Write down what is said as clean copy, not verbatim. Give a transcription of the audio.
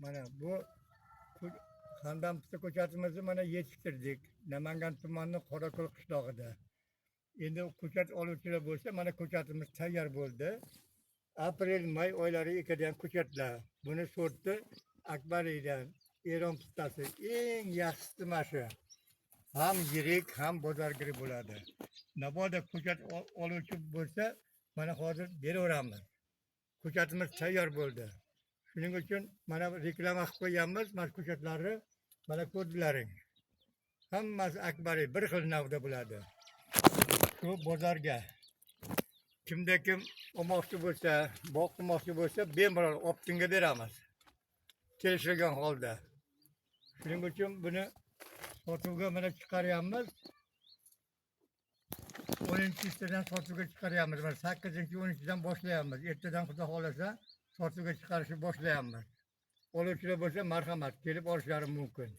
Mana bu Hamdam pista ko'chatimizni mana yetishtirdik Namangan tumani Qorako'l qishlog'ida. Endi ko'chat oluvchilar bo'lsa, mana ko'chatimiz tayyor bo'ldi. Aprel, may oylari ekadigan ko'chatlar. Buni sorti Akbariydan, Eron pistasi eng yaxshisi mana shu. Ham yirik, ham bozorgiri bo'ladi. Mabodo ko'chat oluvchi bo'lsa, mana hozir beraveramiz. Ko'chatimiz tayyor bo'ldi. Shuning uchun mana reklama qilib qo'yganmiz mana ko'chatlarni, mana ko'rdilaring. Hammasi Akbariy, bir xil navda bo'ladi. Shu bozorga kimda kim olmoqchi bo'lsa, bog' qilmoqchi bo'lsa, bemalol оптом ga beramiz. Kelishilgan holda. Shuning uchun buni sotuvga mana chiqaryapmiz. 10-dan sotuvga chiqaryapmiz. Mana 8, 10-dan boshlayapmiz. Ertadan, Xudo xohlasa, sotuvga chiqarishni boshlayapmiz. Oluvchilar bo'lsa, marhamat, kelib olishlari mumkin.